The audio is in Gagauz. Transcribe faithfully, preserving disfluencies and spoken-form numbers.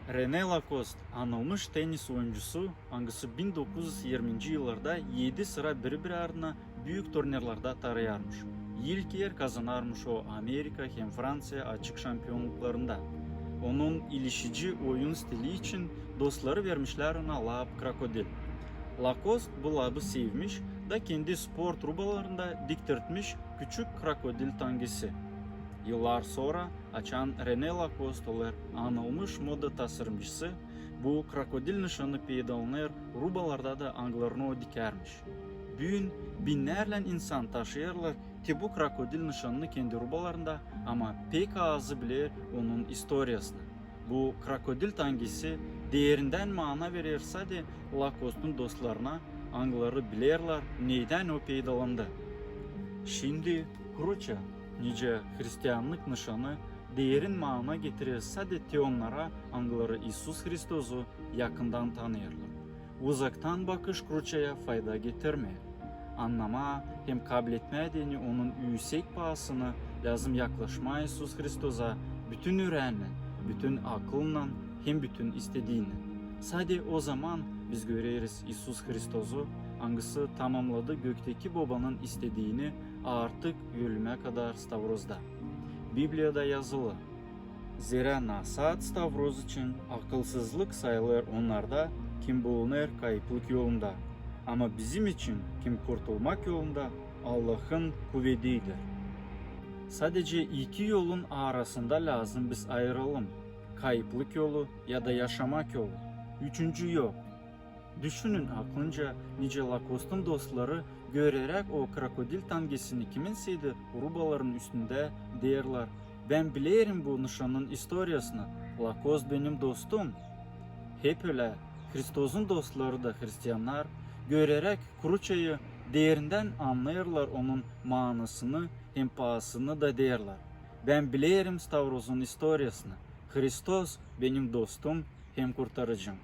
René Lacoste, anılmış tennis oyuncusu, angısı bin dokuz üz irminci yıllarda edi sıra biri-biri ardına büük turnirlarda tarıyarmış. İlk er kazanarmış o Amerika hem Franţiya açık şampionluklarında. Onun ilişici oyun stili için dostları vermişlär ona lap Krokodil. Lacoste bu labı sevmiş da kendi sport rubalarında diktirtmiş küçük krokodil tangesi. Yıllar sora, açan René Lacoste olêr anılmış moda tasarımcısı, bu krokodil nışanı peydalanêr rubalarda da, angılarını o dikärmiş. Büün binnärlän insan taşıyêrlar te bu krokodil nışanını kendi rubalarında, ama pek azı biler onun istoriyasını. Bu krokodil tangesi deerindän maana verer sade Lakostun dostlarına, angıları bilerlär, neydän o peydalandı. Şindi kruça, nicä hristiannık nışanı, deerin maana getirer sade te onnara, angıları İisus Hristozu yakından tanıyêrlar. Uzaktan bakış kruçaya fayda getirmeer. Annamaa hem kabletmää deyni onun üüsek paasını lääzım yaklaşmaa İisus Hristoza bütün üreennän, bütün akıllan hem bütün istediinnän. Sade ozaman biz göreriz İisus Hristozu, angısı tamamnadı gökteki Bobanın istediini artık ölümä kadar stavrozda. Bibliyada yazılı: Zerä nasaat stavroz için akılsızlık sayılêr onnarda, kim bulunêr kayıplık yolunda, ama bizim için, kim kurtulmak yolunda, Allahın kuvediydir. Sadece iki yolun arasında lääzım biz ayıralım: kayıplık yolu ya da yaşamak yolu. Üçüncü yok. Düşünün aklınca, nicä Lakostun dostları, göreräk o krokodil tangesini kiminseydi rubaların üstündä, deerlär: "Bän bilerim bu nışanın istoriyasını, Lakost benim dostum." Hep ölä, Hristozun dostları da, hristiannar, göreräk kruçayı, deerindän annêêrlar onun maanasını hem paasını da deerlär: "Bän bilerim stavrozun istoriyasını, Hristos benim dostum hem kurtarıcım."